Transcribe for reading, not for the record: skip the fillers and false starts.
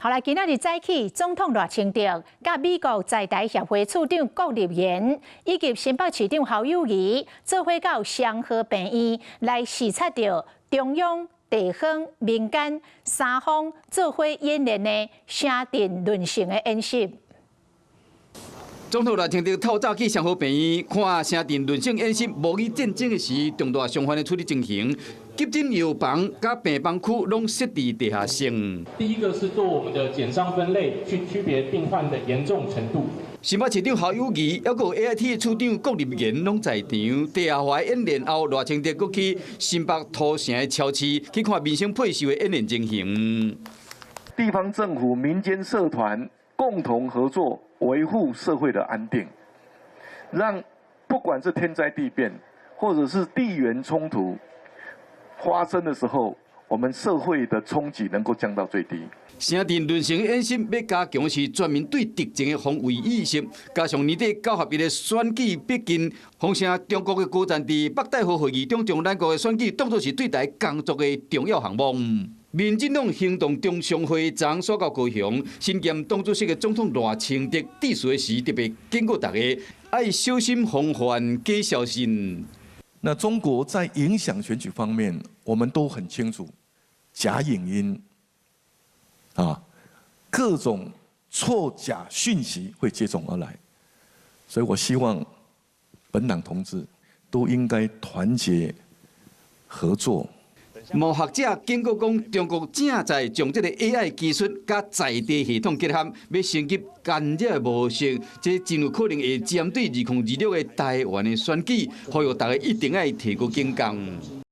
好來，今仔日早起，總統賴清德佮美國在台協會處長郭立言以及新北市長侯友宜，做伙到雙和病院來視察著中央、地方、民間三方做伙演練的城鎮崙成的演習。總統賴清德透早去雙和病院看城鎮崙成演習模擬戰爭的時，重大傷患的處理情形，急診藥房佮病房區攏設佇地下室。第一個是做我們的檢傷分類，去區別病患的嚴重程度。新北市長侯友宜，猶閣有 AIT 的處長郭立言攏在場。地下化演練後，賴清德閣去新北土城的超市去看民生配售的演練情形。地方政府、民間社團共同合作，維護社會的安定，讓不管是天災地變，或者是地緣衝突發生的時候，我們社會的衝擊能夠降到最低。城鎮崙成演習欲加強是全民對敵情的防衛意識，加上年底九合一的選舉逼近，風聲中國的高層佇北戴河會議中，將咱國的選舉當作是對台工作的重要項目。民進黨行動中常會昨煞到高雄，身兼黨主席的總統賴清德致辭的時，特別警告大家愛小心防範假消息。那中國在影響選舉方面，我們都很清楚，假影音啊，各種錯假訊息會接踵而來，所以我希望本黨同志都應該團結合作。某學者警告講，中國正在將這个 AI 技術佮在地系統結合，欲升級干擾模式，這真有可能會針對2026的台灣的選舉，呼籲大家一定愛提高警覺。